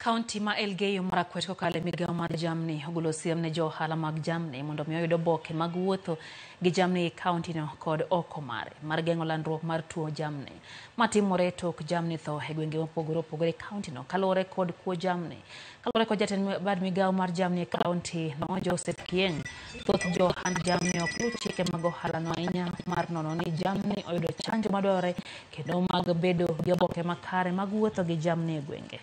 Kaunti ma Elgeyo Marakwet kokalo e migawo mar jamni ogolo siem ne jo ohala mag jamni mondo mi oyud oboke mag wuotho gi jamni e kauntino kod oko mare mar geng'o landruok mar tuo jamni matimore tok jamni tho e gwenge mopogore opogore e kauntino kaluwore kod kuo jamni. Kaluwore kod jatend bad migawo mar jamni e kaunti no Joseph Kieng, thoth jo ohand jamni ok luw chike mag ohala no ahinya mar nono ni jamni oyudo chanjo madwarore kendo mag bedo gi oboke makare mag wuotho gi jamni e gwenge.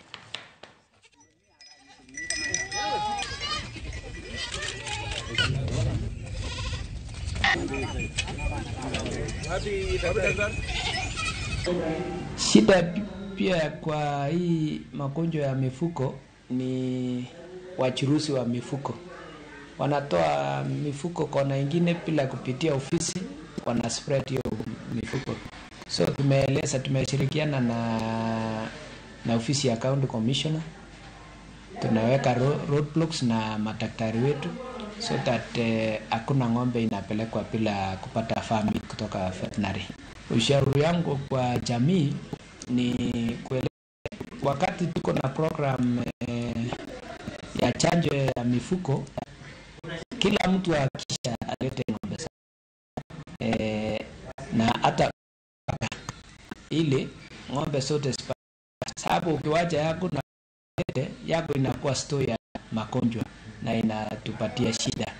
Shida pia kwa hii magonjwa ya mifuko ni wachuruzi wa mifuko. Wanatoa mifuko kona ingine bila kupitia ofisi, wana spread hiyo mifuko. So tumeeleza, tumeshirikiana na ofisi ya county commissioner, tunaweka roadblocks na madaktari wetu so that hakuna ng'ombe inapelekwa bila kupata permit kutoka veterinary. Ushauri yangu kwa jamii ni kuelewa wakati tuko na program ya chanjo ya mifuko, kila mtu hakikisha alete ng'ombe zake, na hata ili ng'ombe zote sababu ukiwacha yako na yako inakuwa store ya magonjwa na inatupatia shida.